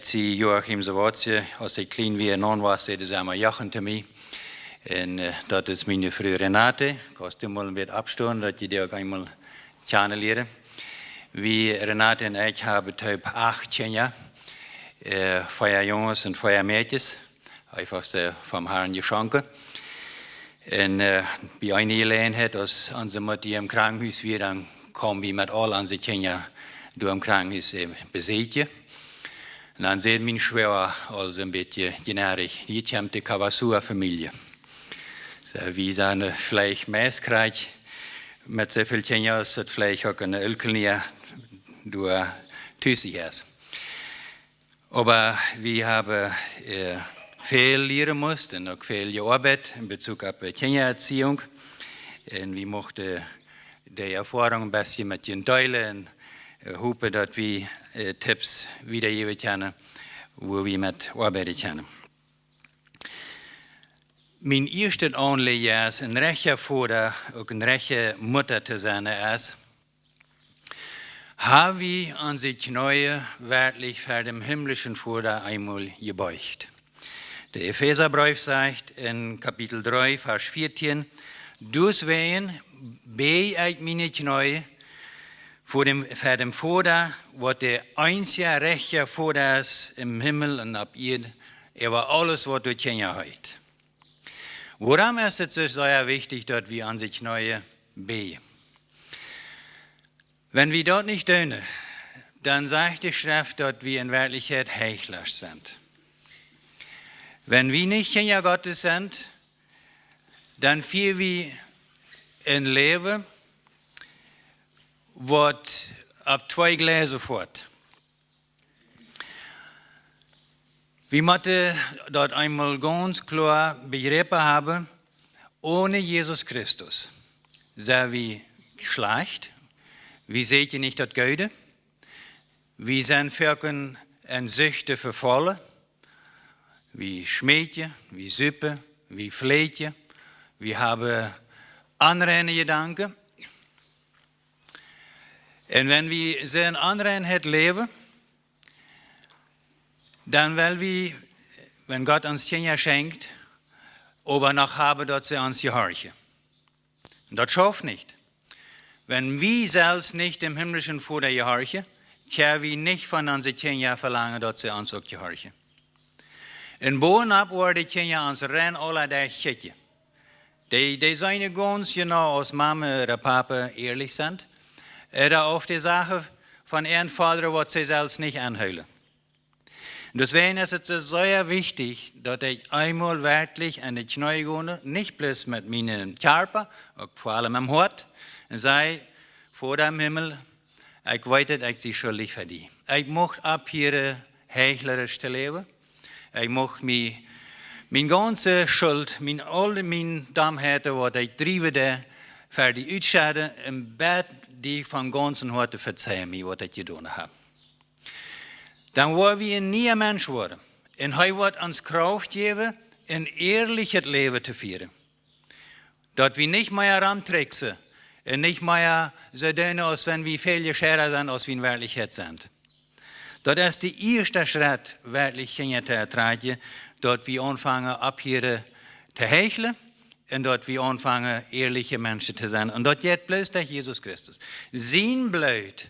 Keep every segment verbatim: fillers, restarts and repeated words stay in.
Sie Joachim Sawatzje, aus ekj kjlien wia, naun wia, säd see emma Jochen to mie. Un äh, daut es miene Fru Renate. Kaust du mol een bät oppstonen, daut jie dee uk eemol kjanen lieren. Wie, Renate un ekj, haben toop acht Kjinja, äh, vea Junges un vea Mäakjes. Eefach soo vom Harn jeschonken. Un äh, bie eene Jeläajenheit, aus onse Mutta em Krankenhus wia, dan kjeemen wie met aul onse Kjinja doa em Krankenhus äh, beseakjen. Un dan säd mien Schwoaga aul soo een bät jneedich: "Hia kjemt de Kawasua Famielje." Soo, wie sent äh, veleicht meist krakjt met soo väl Kjinja, aus daut veleicht uk een Elkenia doa tus es. Oba wie haben äh, väl lieren musst un uk väl jeoabeit en Bezug opp äh, Kjinjaerziehunk. Un wie muchten dee Erfoarunk een bät met junt deelen un äh, hopen, daut wie äh, Tipps wiedajäwen kjennen, woo wie met oabeiden kjennen. Mien ieeschtet Aunliejen aus een rajchta Voda, uk eene rajchte Mutta to sennen, es: Haben wie onse Kjnees werkjlich ver däm himlischen Voda eemol jebeucht? De Efeserbreef sajcht en Kapitel dree, Varsch vieetieen: "Doawäajen bäj ekj miene Kjnees ver däm, ver däm Voda, waut de eensja rajchta Voda es em Himmel un opp Ieed, äwa aules, waut doa Kjinja heet." Wuarom es et soo sea wichtich, daut wie onse Kjnees bäjen? Wan wie daut nich doonen, dan sajcht de Schreft, daut wie en Werkjlichkjeit Heichla sent. Wan wie nich Kjinja Gottes sent, dan fieren wie een Läwen, waut opp twee Jleesa foat. Wie motten daut eemol gaunz kloa bejräpen haben: Onen Jesus Christus sent wie schlajcht, wie seenen nich daut Goode, wie sent foaken en Sichten vefollen, wie schmeekjen, wie supen, wie fläakjen, wie haben onreine Jedanken. Un wan wie soo en Onreinheit läwen, dan well wie, wan Gott ons Kjinja schenkjt, oba noch haben, daut see ons jehorchen. Un daut schauft nich. Wan wie selfst nich däm himlischen Voda jehorchen, kjenn wie nich von onse Kjinja velangen, daut see ons uk jehorchen. Un bowen opp woaren de Kjinja ons rein aule Doag kjikjen. Dee, dee seenen gaunz jeneiw, aus Mame ooda Pape ierlich sent, ooda auf dee Sachen von äaren fodren, waut see selfst nich enhoolen. Deswäajen es et soo sea wichtich, daut ekj eemol werkjlich aun de Kjnees go, nich bloos met mienen Kjarpa, uk vea aules met mien Hoat, un saj: "Voda em Himmel, ekj weet, daut ekj sie schuldich ver die. Ekj mucht opphieren, heichlisch to läwen. Ekj mucht mie, miene gaunze Schult, miene, aul miene Domheiten, waut ekj driewen deed, ver die utschedden un bäd die von gaunzem Hoaten: Vezeij mie, waut ekj jedonen hab." Dan woa wie een niea Mensch woaren. Un hee woat ons Krauft jäwen, een ierlichet Läwen to fieren. Daut wie nich mea romtricksen un nich mea soo doonen, aus wan wie väl jescheida sent, aus wie en Werkjlichkjeit sent. Daut es de ieeschta Schrett, werkjlich Kjinja to ertrakjen, daut wie aunfangen, opphieren to heichlen un daut wie aunfangen, ierliche Menschen to sennen. Un daut jeit bloos derch Jesus Christus. Sien Bloot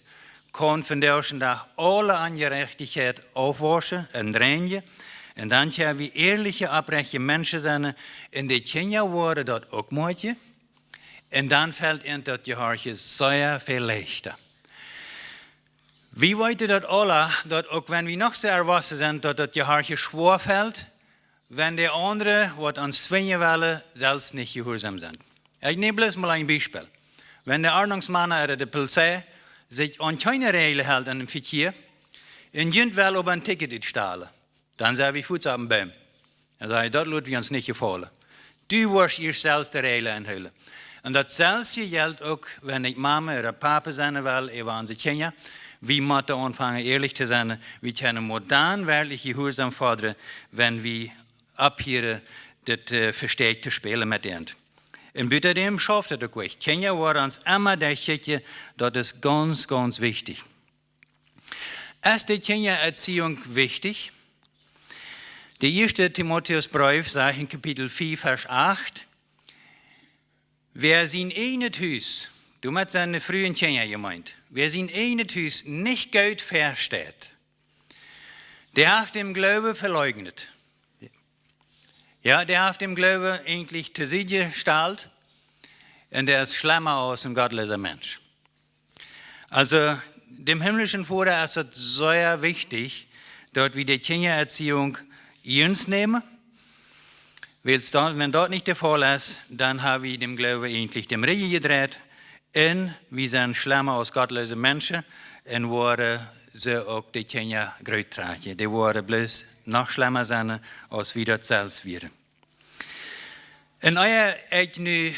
kaun vondoag dän Dach aule Onjerajchtichkjeit aufwauschen un reinjen. Un dan kjenn wie ierliche, opprechte Menschen sennen. Un de Kjinja woaren daut uk moakjen. Un dan felt an daut Jehorchen sea väl leichta. Wie weeten daut aule, daut uk wan wie noch soo erwossen sent, daut daut Jehorchen schwoa felt, wan de aundre, waut ons zwinjen wellen, selfst nich jehuarsom sent. Ekj näm bloos mol een Biespel. Wan de Ordnungsmana ooda de Polizei sikj aun kjeene Räajel helt en däm Vekjia, un junt well oba een Ticket utstalen, dan sent wie fuaz opp dän Boom. Dan saj wie: "Daut lot wie ons nich jefaulen. Du woascht ieescht selfst de Räajel enhoolen." Un daut selwje jelt uk, wan ekj Mame ooda Pape sennen well äwa onse Kjinja. Wie motten aunfangen, ierlich to sennen. Wie kjennen mau dan werkjlich jehuarsom fodren, wan wie opphieren, dit äh, Vestäakj to spälen met an. Un butendäm schauft et uk nich. Kjinja woaren ons emma doa kjikjen, daut es gaunz, gaunz wichtich. Es de Kjinjaerziehung wichtich? De ieeschte Timotäus Breef sajcht en Kapitel vea, Varsch acht: Wäa sien eejnet Hus, doamet sent de Frues un Kjinja jemeent, wäa sien eejnet Hus nich goot vesteit, dee haft dän Gloowen veleejnet. Jo, dee haft dän Gloowen eejentlich to Sied jestalt un dee es schlemma aus een gottlosa Mensch. Aulsoo, däm himlischen Voda es daut sea wichtich, daut wie de Kjinjaerziehung iernst nämen. Wiels dan, wan daut nich de Faul es, dan ha wie däm Gloowen eejentlich dän Rigjen jedreit un wie sent schlemma aus gottloose Menschen un woaren soo uk de Kjinja groot trakjen. Dee woaren bloos noch schlemma sennen, aus wie daut selfst wieren. Un ea ekj nu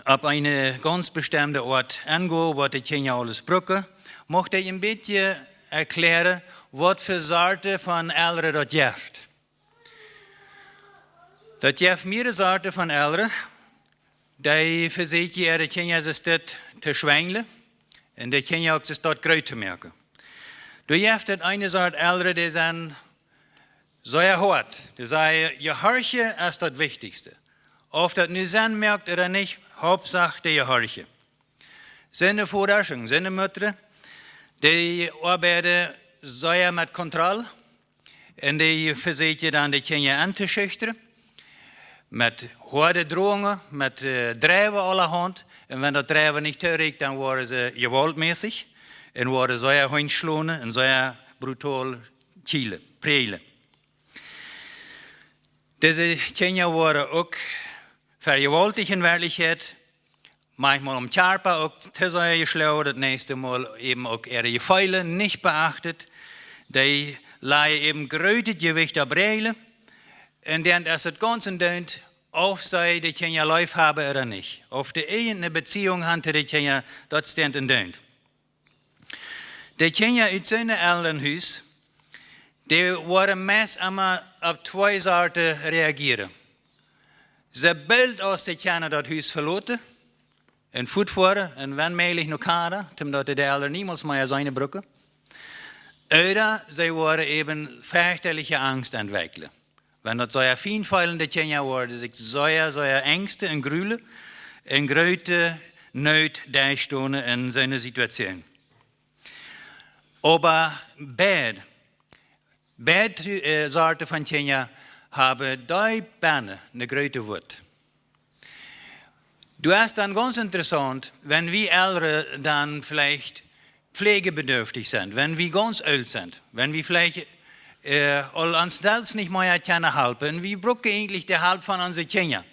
opp eene gaunz bestemde Oat engo, waut de Kjinja aules brucken, mucht ekj een bät erkjläaren, waut fa Sorten von Elren daut jeft. Daut jeft mearere Sorten von Elren, dee vesieekjen, äare Kjinja soo daut to schwenjlen un de Kjinja uk soo daut groot to moaken. Doa jeft daut eene Sort Elren, dee sent sea hoat. Dee sajen: Jehorchen es daut Wichtichste. Auf daut nu Senn moakt ooda nich, Hauptsach dee jehorchen. Soone Vodasch, soone Mutters, dee oabeiden sea met Kontroll un dee vesieekjen dan de Kjinja auntoschüchtren met hoade Drohungen, met, äh, Dreiwen aulahaunt. Un wan daut Dreiwen nich torikjt, dan woaren see jewaultmässich un woaren sea hoat schlonen un sea brutal kjielen, präajlen. Dise Kjinja woaren uk vejewaulticht en Werkjlichkjeit, maunchmol aum Kjarpa uk to sea jeschlonen, daut näakjste Mol äwen uk äare Jefeelen nich beachten. Dee lajen äwen grootet Jewicht opp Räajlen. Un dan es et gaunz endoont, auf see de Kjinja leef haben ooda nich, auf dee irjent eene Beziehung haben to de Kjinja, daut steit endoont. De Kjinja ut soone Elrenhus, dee woaren meist emma opp twee Sorten reagieren. See boolt aus see kjennen daut Hus veloten un fuatfoaren un wan mäajlich no Kanada, toom daut de Elren niemols mea seenen brucken. Ooda see woaren äwen ferchterliche Angst entwekjlen. Wan daut sea fien feelende Kjinja woaren, dee sikj sea, sea enjsten un grulen un groote Noot derchstonen en soone Situation. Oba beid, beid, äh, Sorten von Kjinja haben deep bennen eene groote Wut. Daut es dan gaunz interessaunt, wan wie Elren dan veleicht pflegebedürftig sent, wan wie gaunz oolt sent, wan wie veleicht, äh, aul ons selfst nich mea kjennen halpen, wie brucken eejentlich de Help von onse Kjinja.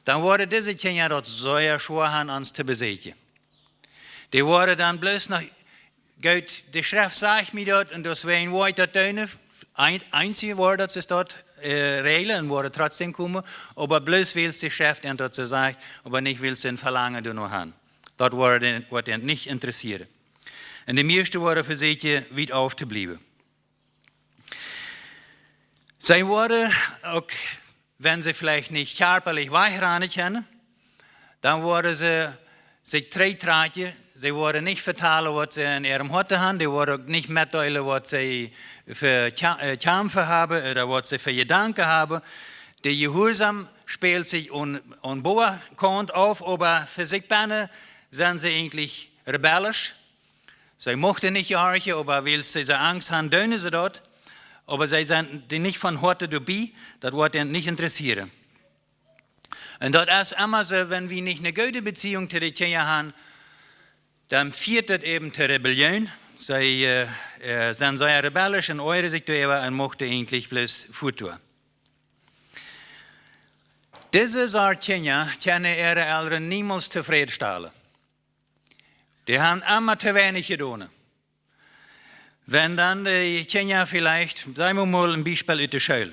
Dan woaren dise Kjinja daut sea schwoa haben, ons to besieekjen. Dee woaren dan bloos noch, goot, de Schreft sajcht mie daut un deswäajen woa ekj daut doonen. Een, eensje Wort, daut see daut, äh, räajlen un woaren trotzdäm komen, oba bloos wiels de Schreft an daut see sajcht, oba nich wiels see een Velangen doano haben. Daut woat an, woat an nich interessieren. Un de mieeschte woaren vesieekjen, wiet auftobliewen. See woaren uk, wan see veleicht nich kjarpalich wajchrannen kjennen, dan woaren see sikj trigjtrakjen. See woaren nich vetalen, waut see en äarem Hoat haben. Dee woaren uk nich metdeelen, waut see fa Kja-, äh, Kjampen haben ooda waut see fa Jedanken haben. De Jehuarsaum spält sikj aun, aun Boakaunt auf, oba fa sikj bennen sent see eejentlich rebellisch. See muchten nich jehorchen, oba wiels see soo Angst haben, doonen see daut. Oba see sent dee nich von Hoaten doabie, daut woat an nich interessieren. Un daut es emma soo, wan wie nich eene goode Beziehung to de Kjinja haben, dan fieet daut äwen to Rebellion. See, äh, äh, sent sea rebellisch un oajren sikj doaräwa un muchten eejentlich bloos fuatgonen. Dise Sort Kjinja kjennen äare Elren niemols tofrädstalen. Dee haben emma to weinich jedonen. Wan dan de Kjinja veleicht, saj wie mol een Biespel ut de School.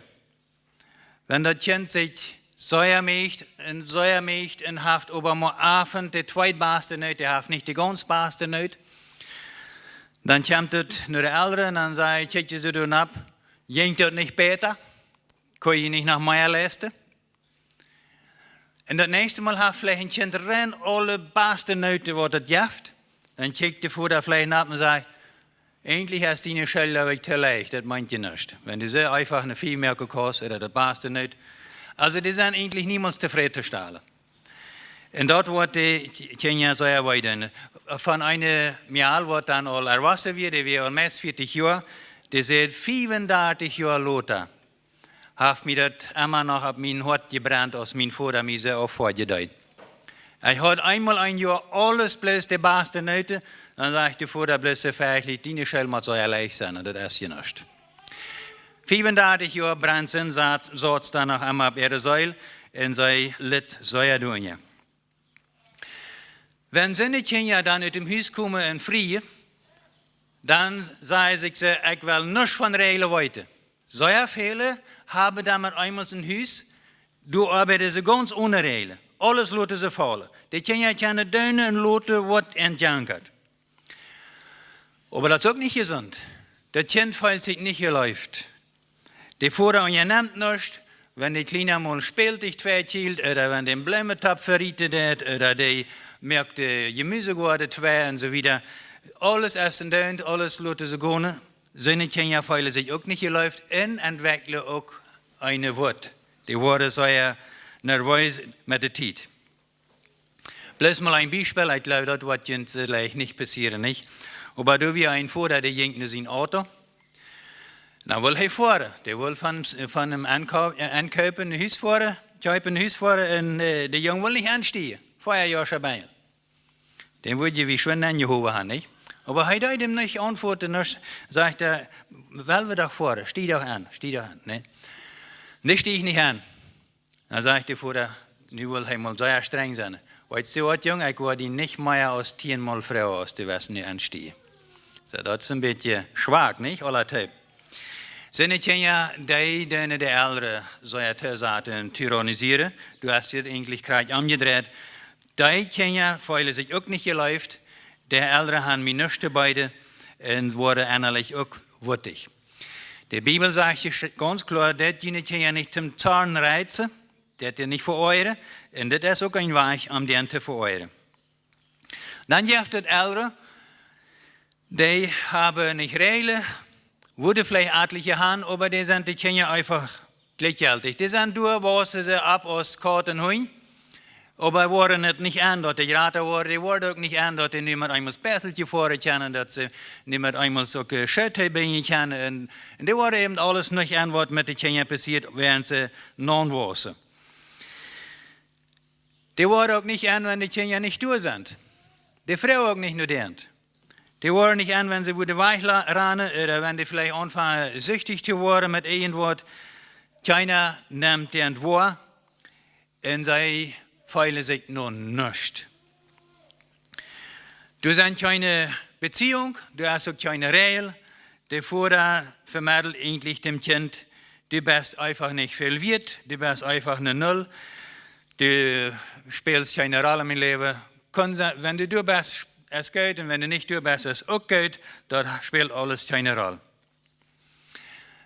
Wan daut Kjint sikj sea meecht un sea meecht un haft oba mau eefach de tweedbaste Noot, dee haft nich de gaunz baste Noot, dan kjemt et no de Elren un dan sajcht: Kjikj, jie sent doa nopp, jinkj daut nich bäta? Kunn jie nich noch mea leisten? Un daut näakjste Mol haft veleicht een Kjint rein aule baste Noot, waut et jeft. Dan kjikjt de Voda veleicht nopp un sajcht: Eejentlich es diene School, jleew ekj, too leicht, daut meent je nuscht. Wan du soo eefach ne Fief moaken kaust, ooda daut baste nich. Aulsoo, dee sent eejentlich niemols tofräd to stalen. Un daut woat de Kj-, Kjinja sea wee doonen. Von eene Mejal, waut dan aul erwossen wia, dee wia aul meist vieetich Joa, dee säd: "Fiefundartich Joa lota haft mie daut emma noch opp mien Hoat jebrent, aus mien Voda mie soo auffoadjen deed. Ekj haud eemol een Joa aules bloos de baste Noten, dan sajcht de Voda bloos soo vechtlich: 'Diene School mott sea leicht sennen, un daut es je nuscht.'" Fiefundartich Joa brent sien Sauz, Sauz dan noch emma opp äare Seel, un see litt sea doarunja. Wan soone Kjinja dan ut däm Hus komen un frieen, dan sajen see: "Ekj well nuscht von Räajlen weeten." Sea väle haben dan met eemol een Hus, doa oabeiden see gaunz one Räajlen. Aules loten see faulen. De Kjinja kjennen doonen un loten, waut an jankat. Oba daut es uk nich jesunt. Daut Kjint feelt sikj nich jeleeft. De Voda unjanemt nuscht, wan de Kjliena mol Spältich twei kjielt, ooda wan dee een Bloomentopp verieten deit, ooda dee moakt de Jemiesegoaden twei un soo wieda. Aules es en Dunt, aules loten see gonen. Soone Kjinja feelen sikj uk nich jeleeft un entwekjlen uk eene Wut. Dee woaren sea nerwees met de Tiet. Bloos mol een Biespel, ekj jleew, daut woat junt veleicht nich passieren, nich? Oba doa wia een Voda, dee jinkj no sien Auto. Dan wull hee foaren. Dee wull von, von däm Enkau-, äh, Enkaupen no Hus foaren, kjeepen no Hus foaren, un, äh, de Jung wull nich enstiejen. Fiefundartich Joa Bengel. Dän wudd je wie schwind aunjehowen haben, nich? Oba hee deed am nich auntwuaden, dan sajcht hee: "Well wie doch foaren, stie doch en, stie doch en, nä?" "Nä, stie ekj nich en." Dan sajcht de Voda, nu wull hee mol sea strenj sennen: "Weetst du waut, Jung, ekj woa die nich mea aus tieenmol froagen, aus du west nu enstiejen." Soo, daut es een bät schwak, nich? Aula toop. Soone Kjinja, dee doonen de Elren sea toosaten un tyrannisieren. Du hast dit eejentlich krakjt omjedreit. Dee Kjinja feelen sikj uk nich jeleeft. De Elren haben mie nuscht to beeden un woaren ennalich uk wuttich. De Bibel sajcht je sch-, gaunz kloa, daut jie june Kjinja nich toom Zorn reizen, daut dee nich veoajren. Un dit es uk een Wajch, om dee to veoajren. Dan jeft et Elren, dee haben nich Räajlen, wudden veleicht atelje haben, oba dee sent de Kjinja eefach jlikjjeltich. Dee sent doa, wausen see opp aus Kaut un Hunj, oba woaren et nich en, daut dee jrata woaren. Dee woaren uk nich en, daut dee nu met eemol Spässelkje foaren kjennen, daut see nu met eemol uk, äh, Schirtje binjen kjennen. Un, un dee woaren äwen aules nich en, waut met de Kjinja passieet, wan see naun wausen. Dee woaren uk nich en, wan de Kjinja nich doa sent. Dee froagen uk nich no dee. Dee woaren nich en, wan see wudden wajchla-, ranen, ooda wan dee veleicht aunfangen, süchtich to woaren met irjentwaut. Kjeena nemt dee woa. Un see feelen sikj no nuscht. Doa sent kjeene Beziehung, doa es uk kjeene Räajel. De Voda vemedelt eejentlich däm Kjint: "Du best eefach nich väl wieet, du best eefach ne Null, du spälst kjeene Roll en mien Läwen. Kaun sennen, wan du doa best, es goot, un wan du nich doa best, es uk goot, daut spält aules kjeene Roll."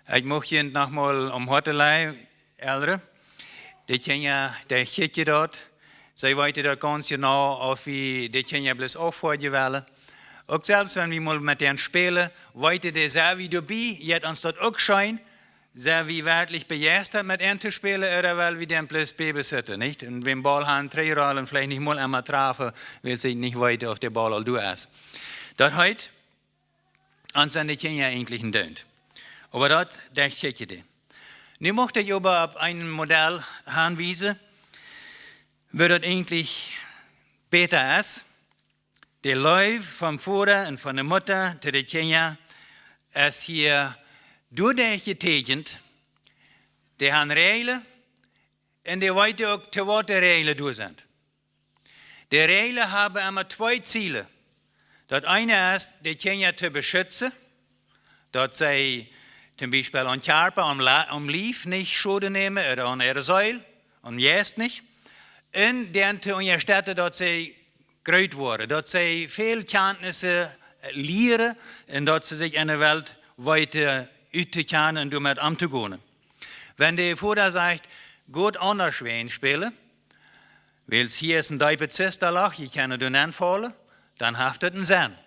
Ekj mucht junt noch mol aum Hoaten lajen, Elren. De Kjinja, dee kjikjen daut. See weeten daut gaunz jeneiw, auf wie de Kjinja bloos auffoadjen wellen. Uk selfst wan wie mol met an spälen, weeten dee, sent wie doabie, jeit ons daut uk scheen, sent wie werkjlich bejeistat met an to spälen, ooda well wie dan bloos babysitten, nich? Un dän Ball han, trigj rollen, veleicht nich mol emol trafen, wiels see nich weeten, auf de Ball aul doa es. Daut heet, ons sent de Kjinja eejentlich en Dunt. Oba daut, doa kjikjen dee. Nu mucht ekj oba opp een Modell hanwiesen, woo daut eejentlich bäta es. De Leew vom Voda un von de Mutta to de Kjinja es hia doaderch jeteekjent, dee han Räajlen un dee weeten uk, to waut de Räajlen doa sent. De Räajlen haben emma twee Zielen. Daut eene es, de Kjinja to beschutzen, daut see toom Biespel aum Kjarpa, aum La-, aum Lief nich Schoden nämen, ooda aun äare Seel, aum Jeist nich. Un dee to unjastetten, daut see groot woaren, daut see väl Kjantnisse lieren un daut see sikj en de Welt weeten uttokjanen un doamet omtogonen. Wan de Voda sajcht: "Got aundasch wäajen spälen, wiels hia es een deepet Zistaloch, jie kjennen doa nenfaulen", dan haft daut en Senn.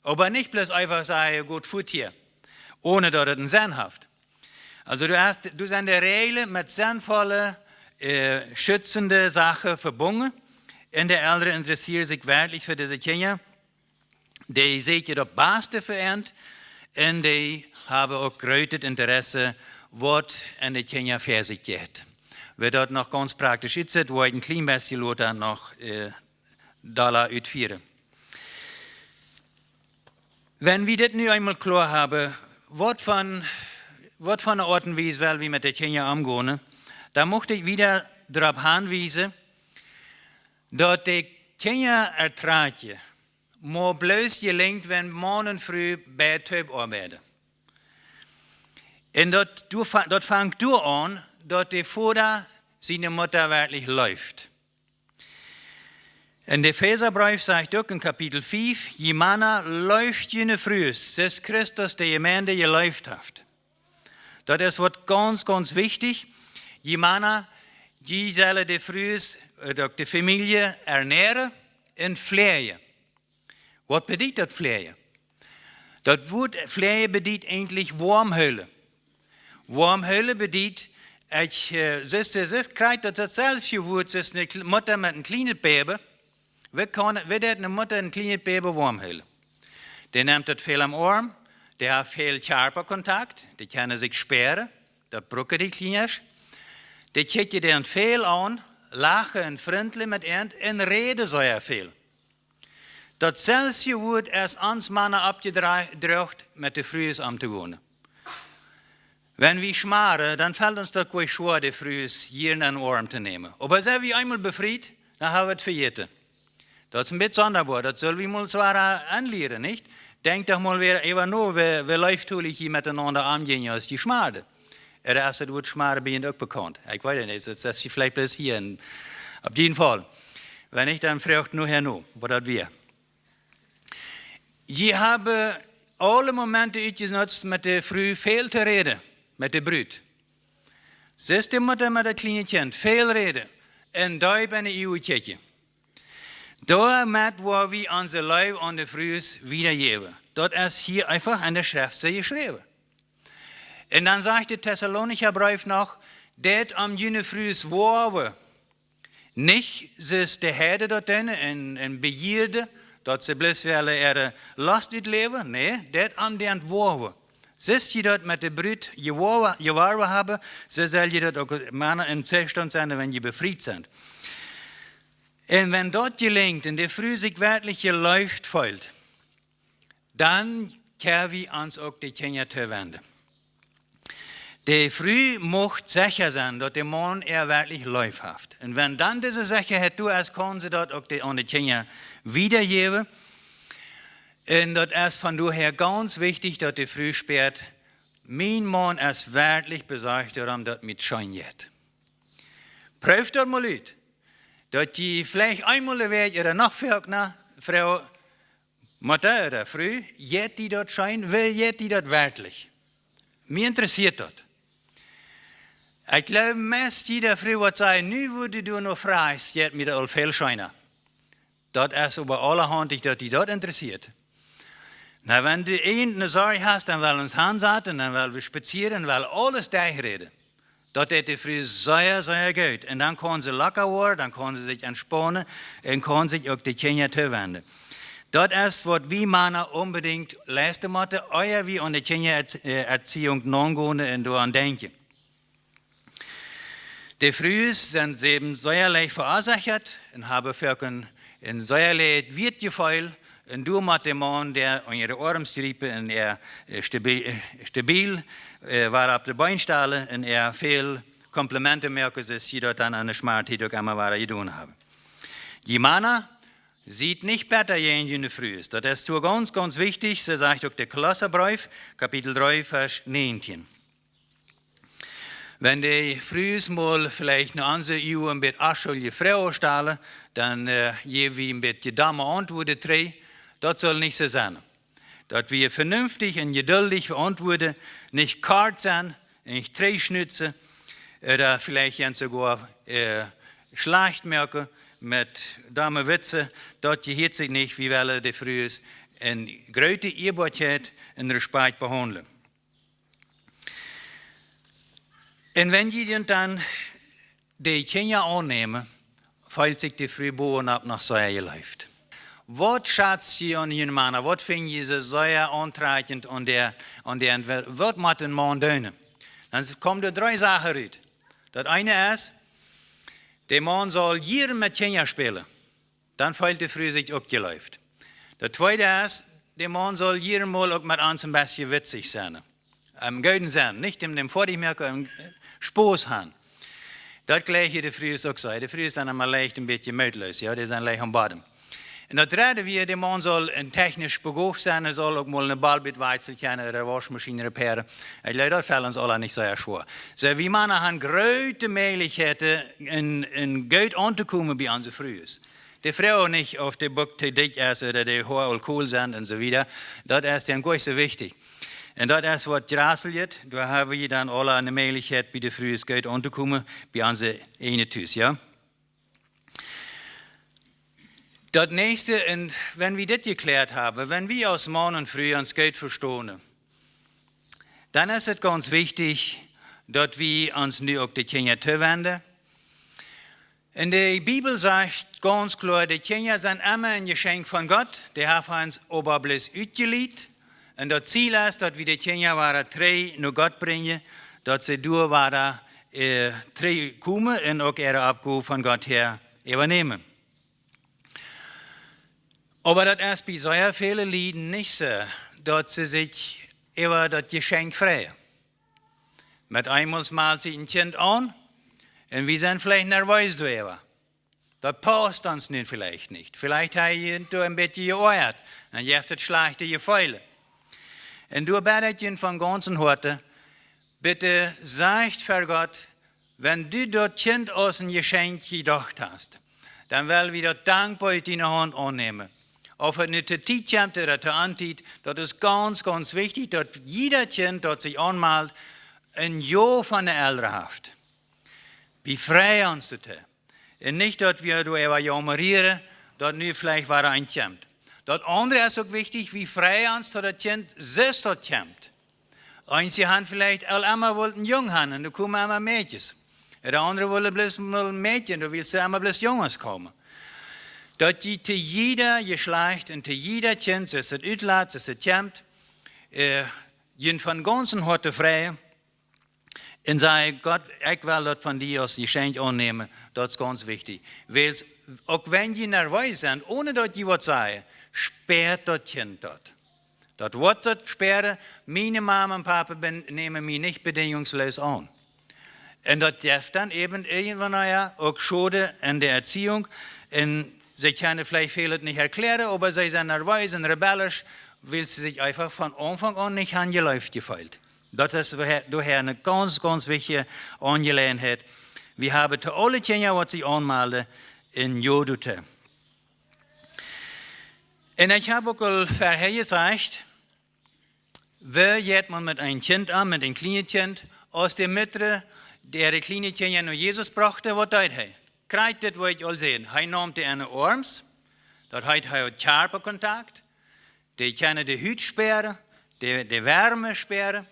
Oba nich bloos eefach sajen: "Got fuat hia", one daut et eenen Senn haft. Aulsoo, du hast, du sent de Räajlen met sennvolle, äh, schützende Sachen vebungen. Un de Elren interessieren sikj werkjlich fa dise Kjinja. Dee seenen daut baste fa an. Un dee haben uk grootet Interesse, waut en de Kjinja fa sikj jeit. Woo daut noch gaunz praktisch utsitt, woa ekj een kjlien bät lota noch, äh, dolla utfieren. Wan wie dit nu eemol kloa haben, waut fa, waut fa eene Oat un Wies well wie met de Kjinja omgonen, dan mucht ekj wada doaropp hanwiesen, daut de Kjinja ertrakjen mau bloos jelinjt, wan Maun un Fru beid toop oabeiden. Un daut, du fa-, daut fangt doa aun, daut de Voda siene Mutta werkjlich leeft. En de Efesabreef sajcht uk en Kapitel fief: "Jie Mana, leeft june Frues, soo aus Christus de Jemeent jeleeft haft." Daut es waut gaunz, gaunz wichtich. Jie Mana, jie sellen de Frues, äh, uk de Famielje ernäaren un fläajen. Waut bediet daut, fläajen? Daut Wuat fläajen bediet eejentlich woam hoolen. Woam hoolen bediet, ekj, äh, soo aus, soo aus krakjt daut, daut selwje Wuat, soo aus eene Kle-, Mutta met een kjlienet Bäbe. Woo kaun, woo deit eene Mutta een kjlienet Bäbe woam hoolen? Dee nemt daut väl aum Oarm, dee haft väl Kjarpakontakt, dee kjennen sikj spieren, daut brucken dee Kjinja. Dee kjikjen dän väl aun, lachen un frintlich met an un räden sea väl. Daut selwje Wuat es ons Mana oppjedroagen, met de Frues omtogonen. Wan wie schmaren, dan felt ons daut goa schwoa, de Frues hia en dän Oarm to nämen. Oba sent wie eemol befriet, dan haben wie et vejäten. Daut es een bät sondaboa, daut sell wie mol wada aunlieren, nich? Denkj doch mol wada äwa no, woo, woo leeftolich jie metenaunda omjinjen, aus jie schmarden. Ooda es daut Wuat schmaren bie junt uk bekaunt? Ekj weet et nich, daut es veleicht bloos hia en, opp jieden Faul. Wan nich, dan froagt nohäa no, waut daut wia. Jie haben aule Momenten utjenutzt, met de Fru väl to räden, met de Brut. Soo aus de Mutta met daut kjliene Kjint, väl räden un deep enne Uagen kjikjen. Doamet woa wie onse Leew aun de Frues wiedajäwen. Daut es hia eefach en de Schreft soo jeschräwen. Un dan sajcht de Tessalonicha Breef noch: "Deit om june Frues woawen. Nich soo aus de Heiden daut doonen un, un bejieeden, daut see bloos wellen äare Lost utläwen. Nä, deit om dän woawen. Soo aus jie daut met de Brut jewoa-, jeworwen haben, soo sell jie daut uk Mana em Tostaunt sennen, wan jie befriet sent." Un wan daut jelinjt un de Fru sikj werkjlich jeleeft feelt, dan kjenn wie ons uk de Kjinja towenden. De Fru mucht secha sennen, daut de Maun äa werkjlich leef haft. Un wan dan dise Sechaheit doa es, kaun see daut uk de, aun de Kjinja wiedajäwen. Un daut es von doahäa gaunz wichtich, daut de Fru spieet: "Mien Maun es werkjlich besorcht doarom, daut mie scheen jeit." Proow daut mol ut. Daut jie veleicht eemol de Wäakj ooda noch foakna froagen: "Mutta ooda Fru, jeit die daut scheen? Woo jeit die daut werkjlich? Mie interessieet daut." Ekj jleew, meist jiede Fru woat sajen: "Nu, woo du doano froagst, jeit mie daut aul väl scheena." Daut es oba aulahaunt, daut die daut interessieet. Na, wan du eene Sorj hast, dan well wie ons hansaten, dan well wie spazieren, well aules derchräden. Daut deit de Fru sea, sea goot. Un dan kaun see locker woaren, dan kaun see sikj entspanen un kaun sikj uk de Kjinja towenden. Daut es, waut wie Mana onbedinjt leisten motten, ea wie aun de Kjinja Erz-, äh, Erziehung naungonen un doaraun denkjen. De Frues sent äwen sea leicht veroasoacht un haben foaken een, een sea leicht Weitjefeel, un doa mott de Maun dee unja de Oarms jriepen un äa, äh, stabi-, äh, stabil, äh, wada opp de Been stalen un äa väl Komplimenten moaken, soo aus see daut dan aun de Schmartiet uk emma wada jedonen haben. Jie Mana, siet nich betta jäajen june Frues. Daut es doa gaunz, gaunz wichtich. Soo sajcht uk de Kolossabreef, Kapitel dree, Varsch näajentieen. Wan de Frues mol veleicht no onse Uagen een bät onschuldje Froagen stalen, dan, äh, jäw wie een bät domme Auntwuaden trigj. Daut saul nich soo sennen. Daut wie vernünftich un jeduldich auntwuaden, nich kort sennen, nich trigjschnuzen, ooda veleicht dan soogoa, äh, schlajcht moaken met domme Witze. Daut jehieet sikj nich. Wie wellen de Frues en groote Ieeboakjeit un Respakjt behaundlen. Un wan jie dan de Kjinja aunnämen, feelt sikj de Fru bowen opp noch sea jeleeft. Waut schatst jie aun june Mana? Waut finjen jie sea auntrakjent aun dän, aun dän, waut mott een Maun doonen? Dan komen doa dree Sachen rut. Daut eene es, de Maun saul jieren met Kjinja spälen. Dan feelt de Fru sikj uk jeleeft. Daut tweede es, de Maun saul jieren mol uk met ons een bät witzich sennen. Em gooden Senn, nich em, em foadich moaken, em Spos haben. Daut jlikjt de Frues uk soo. De Frues sent emma leicht een bät mootloos, jo, dee sent leicht aum Bodden. Un daut dredde wia, de Maun saul een technisch begooft sennen, hee saul uk mol eene Balb utwakjslen kjennen ooda de Wauschmaschien reparieren. Ekj jleew, daut felt ons aula nich sea schwoa. Soo, wie Mana haben groote Mäajlichkjeiten, en, en goot auntokomen bie onse Frues. Dee froagen nich, auf de Buck too dikj es ooda de Hoa aul kolt sent un soo wieda. Daut es dan goanich soo wichtich. Un daut es waut jraselet, doa hab wie dan aula eene Mäajlichkjeit bie de Frues goot auntokomen, bie onse eejne Tus, jo? Daut näakjste, un wan wie dit jekjläat haben, wan wie aus Maun un Fru ons goot vestonen, dan es et gaunz wichtich, daut wie ons nu uk de Kjinja towenden. Un de Bibel sajcht gaunz kloa, de Kjinja sent emma een Jeschenkj von Gott, dee haft hee ons oba bloos utjelient. Un daut Ziel es, daut wie de Kjinja wada trigj no Gott brinjen, daut see doa wada, äh, trigj komen un uk äare Oppgow von Gott häa äwanämen. Oba daut es bie sea väle Lieden nich soo, daut see sikj äwa daut Jeschenkj freien. Met eemol malt sikj een Kjint aun un wie sent veleicht nerwees doaräwa. Daut pausst ons nu veleicht nich. Veleicht hab wie doa een bät jeoajat. Dan jeft et schlajchte Jefeelen. Un doa bäd ekj junt von gaunzem Hoaten, bitte sajcht ver Gott, wan du daut Kjint aus een Jeschenkj jedocht hast, dan well wie daut dankboa ut diene Haunt aunnämen. Auf et nu to Tiet kjemt ooda to Ontiet, daut es gaunz, gaunz wichtich, daut jieda Kjint, daut sikj aunmalt, een Jo von de Elren haft. Wie freien ons doatoo. Un nich, daut wie doaräwa jaumren, daut nu veleicht wada een kjemt. Daut aundre es uk wichtich, wie freien ons, daut daut Kjint, sest daut kjemt. Eenje haben veleicht aul emma wullt een Jung haben, un doa komen emma Mäakjes. De aundre wullen bloos mol een Mäakje, doa wullen see emma bloos Junges komen. Daut jie to jieda Jeschlajcht un to jieda Kjint, es et utlaat, es et kjemt, äh, junt von gaunzem Hoaten freien un sajen: Gott, ekj well daut von die aus Jeschenkj aunnämen, daut es gaunz wichtich. Wiels, uk wan jie nerwees sent, onen daut jie waut sajen, späat daut Kjint daut. Daut woat daut späaren, miene Mama un Papa ben-, nämen mie nich bedinjungsloos aun. Un daut jeft dan äwen irjentwanea uk Schoden aun de Erziehung. Un see kjennen veleicht väl nich erkjläaren, oba see sent nerwees un rebellisch, wiels see sikj eefach von Aunfank aun nich aunjenomen jefeelt. Daut es doahäa, doahäa eene gaunz, gaunz wichtje Aunjeläajenheit. Wie haben to aule Kjinja, waut sikj aunmalden, een Jo doatoo. Un ekj hab uk aul verhäa jesajcht, woo jeit maun met een Kjint om, met een kjlienet Kjint, aus de Mutter, dee de kjliene Kjinja no Jesus brocht, waut deed hee? Krakjt dit, waut ekj aul säd. Hee neem dee enne Oarms, daut heet, hee haud Kjarpakontakt, dee kunnen de Hut spieren, de, de Woarmt spieren,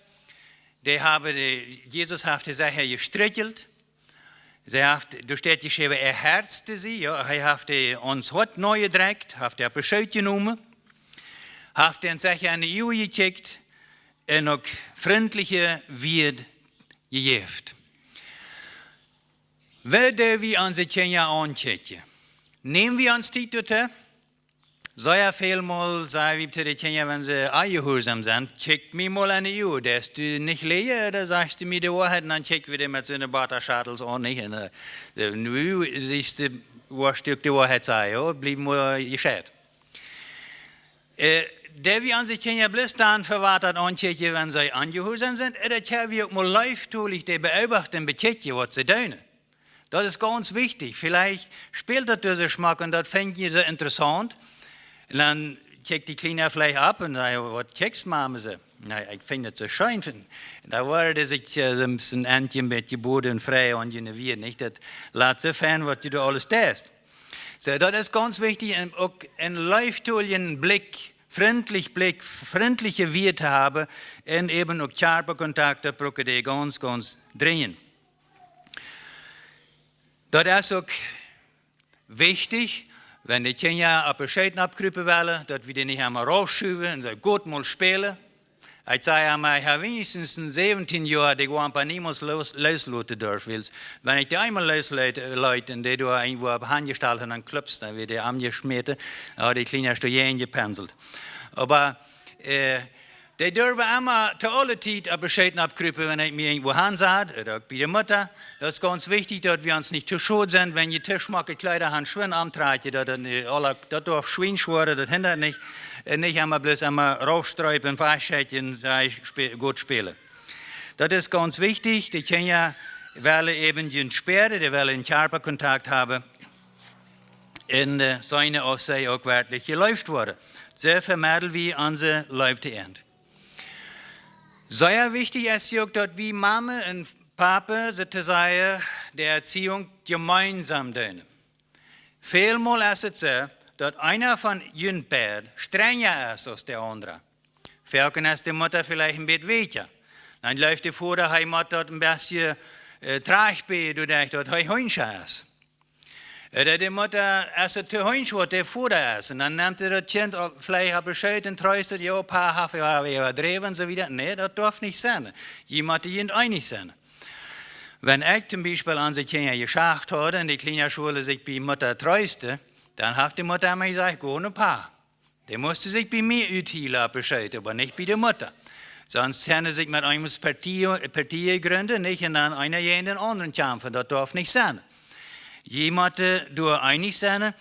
dee haben de, Jesus haft dee secha jestrikjelt. See haft, doa steit jeschräwen, hee herzte see, jo, hee haft dee aum Hoat nojedrekjt, haft dee opp de Schoot jenomen, haft dee secha enne Uagen jekjikjt un uk frintliche Wieed jejäft. Woo doo wie onse Kjinja aunkjikjen? Näm wie ons Tiet doatoo? Sea väl mol saj wie to de Kjinja, wan see onjehuarsom sent: Kjikj mie mol enne Uagen, deist du nich läajen, ooda sajchst du mie de Woarheit? Un dan kjikj wie dee met soone Bottaschatels aun, nich? Un, äh, nu sajchst du, woascht du uk de Woarheit sajen, jo, bliew mol jescheit. Äh, doo wie onse Kjinja bloos dan fa waut aunkjikjen, wan see onjehuarsom sent, ooda kjenn wie uk mol leeftolich dee beobachten un bekjikjen, waut see doonen? Daut es gaunz wichtich. Veleicht spält daut doa soo schmock un daut finjen see soo interessaunt. Un dan kjikjt de Kjliene veleicht opp un sajcht: Waut kjikjst, Mama, soo? Na, ekj finj daut soo scheen. Un dan woaren dee sikj, äh, soo een bät, een bät boden un frei aun june Wieed, nich? Daut lat soo fein, waut du doa aules deist. Soo, daut es gaunz wichtich, un uk een leeftoljen Blikj frintlich Blikj, frintliche Wieed to haben un äwen uk Kjarpakontakt, daut brucken dee gaunz, gaunz drinjent. Daut es uk wichtich, wan de Kjinja opp de Scheeten oppkrupen wellen, daut wie dee nich emma raufschuwen un soo: "Got mol spälen." Ekj saj emma, ekj hab weens en säwentien Joa dän Wampa niemols loos, loosloten durft, wiels wan ekj dän eemol loosleet, leet un dän doa irjentwua opp hanjestalt haud, dan klupst, dan wort dee aunjeschmäten, dan haud dee Kjliena doa jäajenjepenselt. Oba, äh, dee durwen emma to aule Tiet opp de Scheeten oppkrupen, wan ekj mie irjentwua hansat, ooda uk bie de Mutta. Daut es gaunz wichtich, daut wie ons nich to schod sent, wan jie to schmocke Kjleeda han, schwind auntrajcht, daut, daut, daut doaf schwiensch woaren, daut hindat nich, äh, nich emma bloos emma raufstrepen, faschekjen, saj, spe-, got spälen. Daut es gaunz wichtich, de Kjinja wellen äwen junt späaren, dee wellen en Kjarpakontakt haben. Un, äh, seenen, auf see uk werkjlich jeleeft woaren. Soo vemeddlen wie onse Leew to an. Sea wichtich es je uk, daut wie Mame un Pape, soo to sajen, de Erziehung jemeensam doonen. Välmol es et soo, daut eena von junt beid strenja es aus de aundra. Foaken es de Mutta veleicht een bät wäakja. Dan jleeft de Voda, hee mott daut een bät, äh, trajchtbiejen, doaderch daut hee hunjscha es. Ooda de Mutta es et to hunjsch, waut de Voda es. Un dan nemt hee daut Kjint opp, veleicht opp de Schult un treest et: "Jo, Pa haft, jo, wie äwadräwen," un soo wieda. Nä, daut darf nich sennen. Jie motten junt eenich sennen. Wan ekj toom Biespel aun de Kjinja jesajcht haud un de Kjliena schullen sikj bie Mutta treesten, dan haft de Mutta emma jesajcht: "Go no Pa." Dee musten sikj bie mie uthielen opp de Schult, oba nich bie de Mutta. Sonst kjennen see sikj met eemol Partie, Partie gründen, nich? Un dan eena jäajen dän aundren kjamfen, daut darf nich sennen. Jie motten doa eenich sennen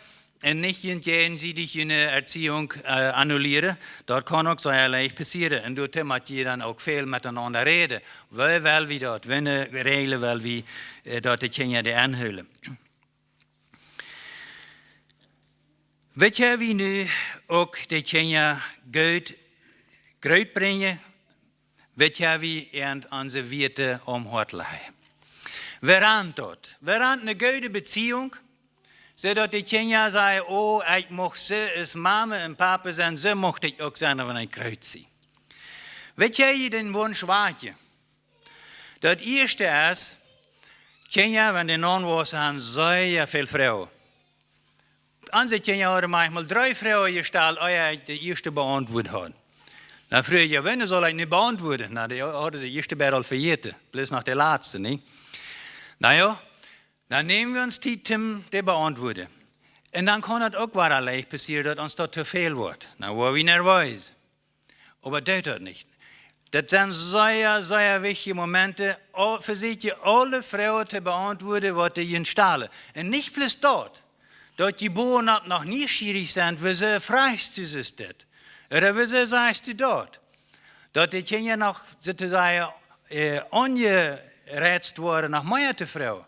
un nich jun-, jäajensiedich june Erziehung, äh, annulieren. Daut kaun uk sea leicht passieren. Un doatoo mott jie dan uk väl metenaunda räden. Woo well wie daut? Woone Räajlen well wie, äh, daut de Kjinja dee aunhoolen? Woo kjenn wie nu uk de Kjinja goot groot brinjen? Woo kjenn wie an onse Wieed aum Hoat lajen? Woo rant daut? Woo rant eene goode Beziehung, soo daut de Kjinja sajen: "O, ekj mucht soo aus Mame un Pape sennen, soo mucht ekj uk sennen, wan ekj groot sie"? Woo kjenn wie dän Wunsch wajchkjrieen? Daut ieeschte es, Kjinja, wan dee aunwaussen, han sea väl Froagen. Onse Kjinja hauden maunchmol dree Froagen jestalt, ea ekj de ieeschte beauntwuat haud. Dan fruach ekj: "Jo, woone saul ekj nu beauntwuaden?" Na, dee hauden de ieeschte beid aul vejäten, bloos noch de latste, nich? Na jo, dan näm wie ons Tiet toom dee beauntwuaden. Un dan kaun daut uk wada leicht passieren, daut ons daut to väl woat. Dan woa wie nerwees. Oba doot daut nich. Daut sent sea, sea wichtje Momenten. Au-, vesieekjt aule Froagen to beauntwuaden, waut dee junt stalen. Un nich bloos daut, daut jie bowen opp noch nieschierich sent, woosoo frajchst du soo dit? Ooda woosoo sajchst du daut? Daut de Kjinja noch, soo to sajen, äh, aunjereizt woaren, noch mea to froagen.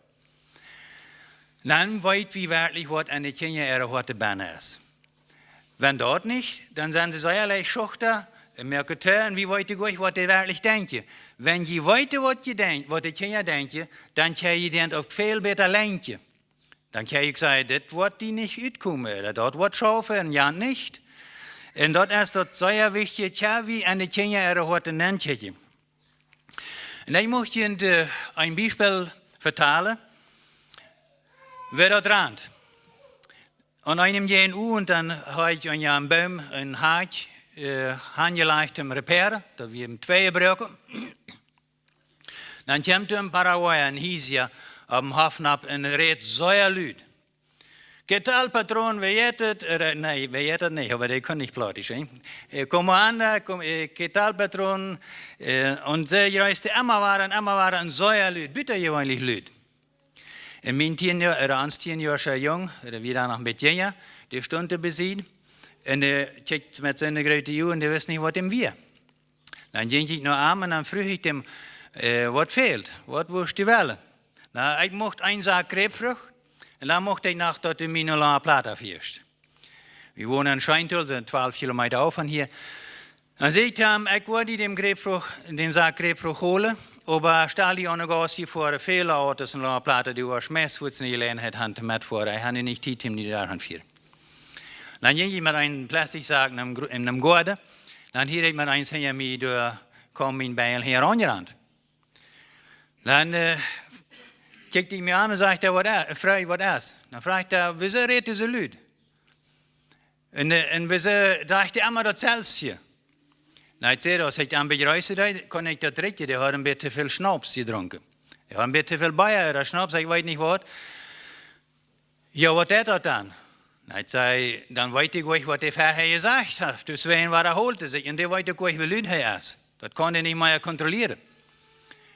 Dan weet wie werkjlich, waut en de Kjinja äare Hoaten bennen es. Wan daut nich, dan sent see sea leicht schuchta un moaken to, un wie weeten goanich, waut dee werkjlich denkjen. Wan jie weeten, waut jie denkj-, waut de Kjinja denkjen, dan kjenn jie dee uk väl bäta lenkjen. Dan kjenn jie sajen: "Dit woat die nich utkomen, ooda daut woat schaufen un jo nich." Un daut es daut sea wichtje, kjenn wie en de Kjinja äare Hoaten nenkjikjen. Un ekj mucht junt, äh, een Biespel vetalen, woo daut rant. Aun eenem jäajen Uavent, dan haud ekj unja eenen Boom een Hakj, äh, aunjelajcht toom repairen, daut wia en twee jebroaken. Dan kjemt een Paraguaya, een Hiesier, opp dän Hoff nopp un räd sea lud. "¿Qué tal, patrón?" Woo jeit et? Äh, nä, woo jeit et nich, oba dee kunn nich Plautdietsch, nä? Äh, "¿Cómo anda?" Kom, äh, "¿Qué tal, patrón?" Äh, un soo jreesst hee emma wada un emma wada un sea lud, butajeweenlich lud. Un mien tieen Joa, ooda ons tieen Joa Jung, ooda wia dan noch een bät jinja, dee stunt doa besied. Un dee kjikjt met soone groote Uagen, dee wist nich, waut am wia. Dan jinkj ekj no am un dan fruach ekj am: "Äh, waut fält? Waut wurscht du wellen?" "Na, ekj mucht een Sack Grapefrucht un dan mucht ekj noch, daut du mie ne lange Plata fieescht." Wie wonen en Scheenthal, sent twalf Kilometa auf von hia. Dan säd ekj to am: "Ekj woa die dän Grapefrucht, dän Sack Grapefrucht holen, oba stal die aun de Gauss hia väa, väle Autos un lange Plata, du woascht meist fuaz ne Jeläajenheit han to metfoaren. Ekj hab nu nich Tiet, om die doahan fieren." Dan jinkj ekj met een Plastikzak en dän Gro-, en dän Goaden. Dan hieed ekj met eent hinja mie, doa kjeem een Beil hinjaraun jerant. Dan, äh, kjikjt hee mie aun un sajcht hee: "Waut es, Fru, waut es?" Dan fruach hee: "Wuasoo rät dee soo lud? Un, äh, un wuasoo drajcht dee emma daut selwje?" Na, ekj säd, aus ekj am bejreessen deed, kunn ekj daut rikjen, dee haud een bät väl Schnaps jedrunken. Dee haud een bät väl Bia ooda Schnaps, ekj weet nich waut. "Jo, waut deit daut dan?" Na, ekj säd, dan weet ekj uk, waut dee verhäa jesajcht haft. Deswäajen wadaholt hee sikj. Un dee weet uk, woo lud hee es. Daut kaun hee nich mea kontrollieren.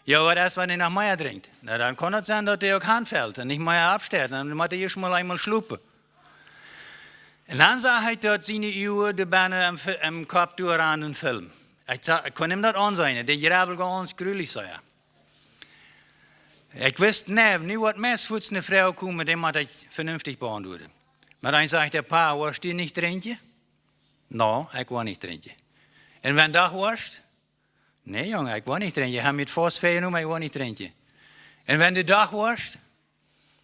"Jo, waut es, wan hee noch mea drinkjt?" Na, dan kaun et sennen, daut hee uk hanfelt un nich mea oppsteit. Dan mott hee ieescht mol eemol schlopen. Un dan sach ekj, daut siene Uagen doa bennen em Fi-, em Kopp doa aun een Film. Ekj sa-, ekj kunn am daut aunseenen. Dee jrebbelt gaunz grulich, säd hee. Ekj wist, nä, nu woat meist fuaz eene Fru komen, dee mott ekj venenftich beauntwuaden. Oba dan sajcht hee: "Pa, woascht du nich drinkjen?" "Nä, ekj woa nich drinkjen." "Un wan du doch woascht?" "Nä, Jung, ekj woa nich drinkjen. Ekj hab mie faust väajenomen, ekj woa nich drinkjen." "Un wan du doch woascht?"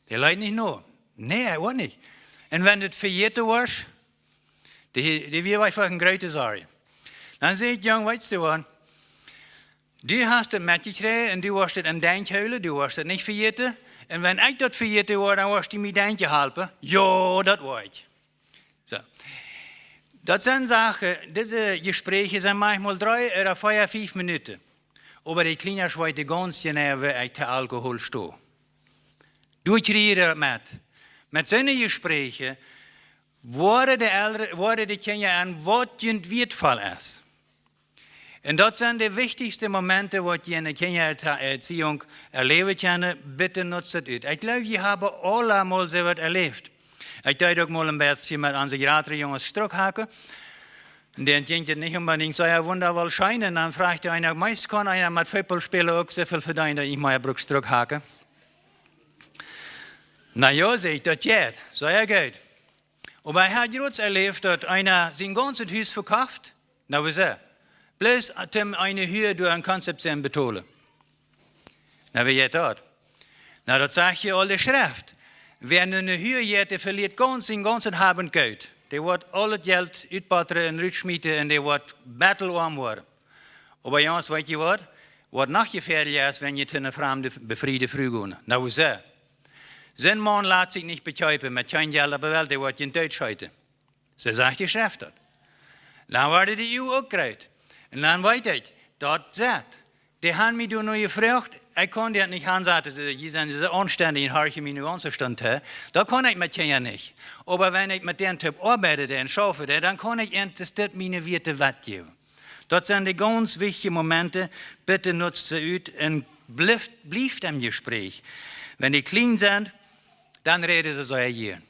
Dee leet nich no. "Nä, ekj woa nich." "Un wan du daut vejäten woascht?" Dee, dee wia eenfach eene groote Sorj. Dan säd ekj: "Jung, weetst du waut? Du hast daut metjekjräajen un du woascht daut em Denkj hoolen, du woascht daut nich vejäten. Un wan ekj daut vejäten woa, dan woascht du mie denkjen halpen." "Jo, daut woa ekj." Soo. Daut sent Sachen, dise Jespräche sent maunchmol dree ooda vea, fief Minuten. Oba dee Kjinja weeten gaunz jeneiw, woo ekj to Alkohol sto. Doa kjrieen dee daut met. Met soone Jespräche woaren dee Elren, woaren dee Kjinja aun, waut junt wieetvoll es. Un daut sent de wichtichste Momenten, waut jie enne Kjinjaerziehung erläwen kjennen. Bitte nutzt daut ut. Ekj jleew, jie haben aula mol soo waut erläft. Ekj deed uk mol een bät met onse jratre Junges Struck hacken. Un dan jinkj daut nich onbedinjt soo wundaboll scheen. Un dan fruach eena: "Meist kaun eena met Football spälen uk soo väl vedeenen, daut ekj mie bruck Struck hacken?" "Na jo," säd ekj, "daut jeit. Sea goot." Oba ekj hab jrod erläft, daut eena sien gaunzet Hus vekoft, na, wuasoo? Bloos om eene Hua doa en Concepción to betolen. Na, woo jeit daut? Na, daut sajcht je aul de Schreft. Wäa no eene Hua jeit, dee velieet gaunz, sien gaunzet Hab un Goot. Dee woat aul daut Jelt utbottren un rutschmieten un dee woat betteloam woaren. Oba Junges, weet jie waut? Waut noch jefäadlicha es, wan jie to eene framde, befriede Fru gonen. Na, wuasoo? Soon Maun lat sikj nich bekjeepen met kjeen Jelt opp de Welt, dee woat junt dootscheeten. Soo sajcht de Schreft daut. Dan woaren dee Uagen uk groot. Un dan weet ekj, daut sent. Dee haben mie doa nu jefroacht, ekj kunn dee nich aunsaten, see, jie sent soo aunstendich un horchen mie nu gaunz Stund to. Daut kaun ekj met Kjinja nich. Oba wan ekj met dän Typ oabeiden doo un schaufen doo, dan kaun ekj an, daut es dit miene Wieet waut jäwen. Daut sent de gaunz wichtje Momenten, bitte nutzt see ut un blieft, blieft em Jespräch. Wan dee kjlien sent, dan räden see sea jieren.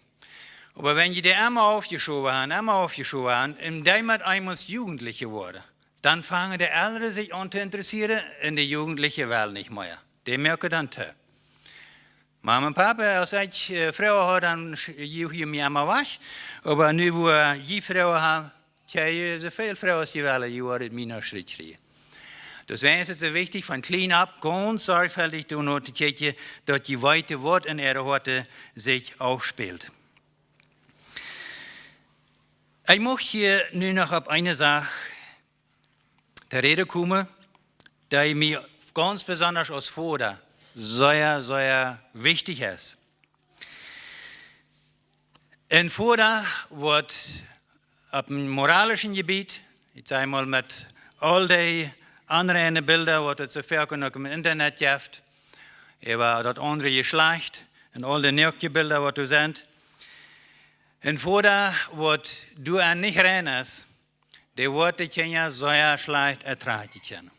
Oba wan jie dee emma aufjeschowen haben, emma aufjeschowen haben, un dee met eemol Jugentliche woaren, dan fangen de Elren sikj aun to interessieren un de Jugentliche wellen nich mea. Dee moaken dan too. Mama un Papa, aus ekj, äh, Frues haud, dan sch-, juach jie mie emma wajch. Oba nu, woo jie Frues haben, kjrie jie soo väl Frues aus jie wellen, jie woaren mie nich rutjkjrieen. Deswäajen es et soo wichtich, von kjlien opp gaunz sorjfeltich doano to kjikjen, daut jie weeten, waut en äare Hoaten sikj aufspält. Ekj mucht hia nu noch opp eene Sach to räden komen, dee mie gaunz besonda aus Voda sea, sea wichtich es. Een Voda woat opp een moralischet Jebiet, ekj saj mol, met aul dee onreine Bilda, waut et soo väl uk em Internet jeft, äwa daut aundre Jeschlajcht un aul dee noakje Bilda, waut doa sent. Een Voda, waut doa nich rein es, dee woat de Kjinja sea schlajcht ertrakjen kjennen.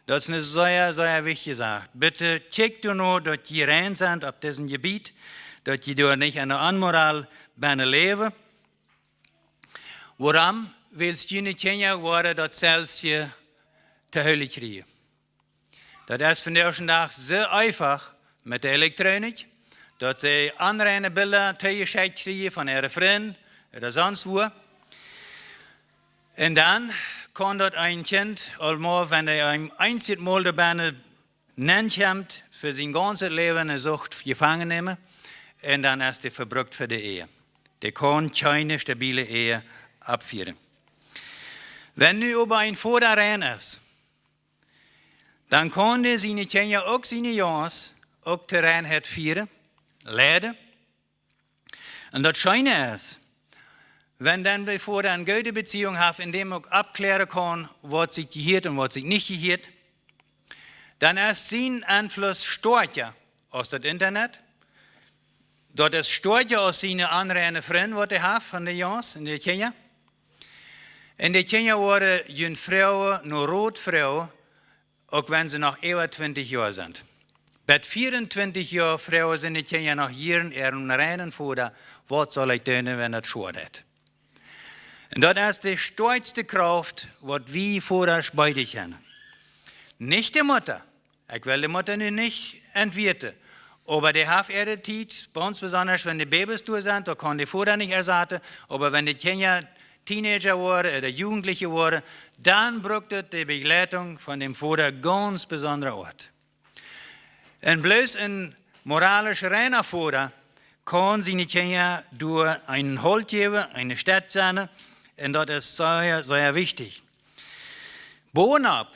Daut es eene sea, sea wichtje Sach. Bitte kjikjt doano, daut jie rein sent opp dit Jebiet, daut jie doa nich enne Onmoral bennen läwen. Wuarom? Wiels june Kjinja woaren daut selfst hia to hoolen kjrieen. Daut es vondoag dän Dach soo eefach met de Elektronik, daut see onreine Bilda tojeschekjt kjrieen von äare Frind ooda sonst wua. Un dan kaun daut een Kjint aul mol, wan dee een eensjet Mol doa bennen nenkjemt, fa sien gaunzet Läwen enne Sucht jefangen nämen, un dan es dee vebrukt fa de Ehe. Dee kaun kjeene stabile Ehe oppfieren. Wan nu oba een Voda rein es, dan kaun dee siene Kjinja, uk siene Junges, uk to Reinheit fieren, leiden. Un daut scheene es, wan dan de Voda eene goode Beziehung haft, en däm uk aufkjläaren kaun, waut sikj jehieet un waut sikj nich jehieet, dan es sien Enfluss stoakja aus daut Internet. Daut es stoakja aus siene aundre Frind, waut hee haft von de Junges un de Kjinja. Un de Kjinja woaren june Frues no Rot froagen, uk wan see noch äwa twintich Joa sent. Bat vea un twintich Joa froagen siene Kjinja noch jieren äaren reinen Voda: "Waut saul ekj doonen, wan daut schwoa woat?" Un daut es de stoakjste Krauft, waut wie Vodasch beiden kjennen. Nich de Mutta. Ekj well de Mutta nu nich entwäten. Oba dee haft äare Tiet, gaunz besonda wan de Babys doa sent, doa kaun de Voda nich ersaten. Oba wan de Kjinja Teenager woaren ooda Jugendliche woaren, dan brukt et de Bejleitunk von däm Voda gaunz besondre Oat. Un bloos een moralisch reina Voda kaun siene Kjinja doa een Halt jäwen, eene Städ sennen. Un daut es sea, sea wichtich. Bonopp,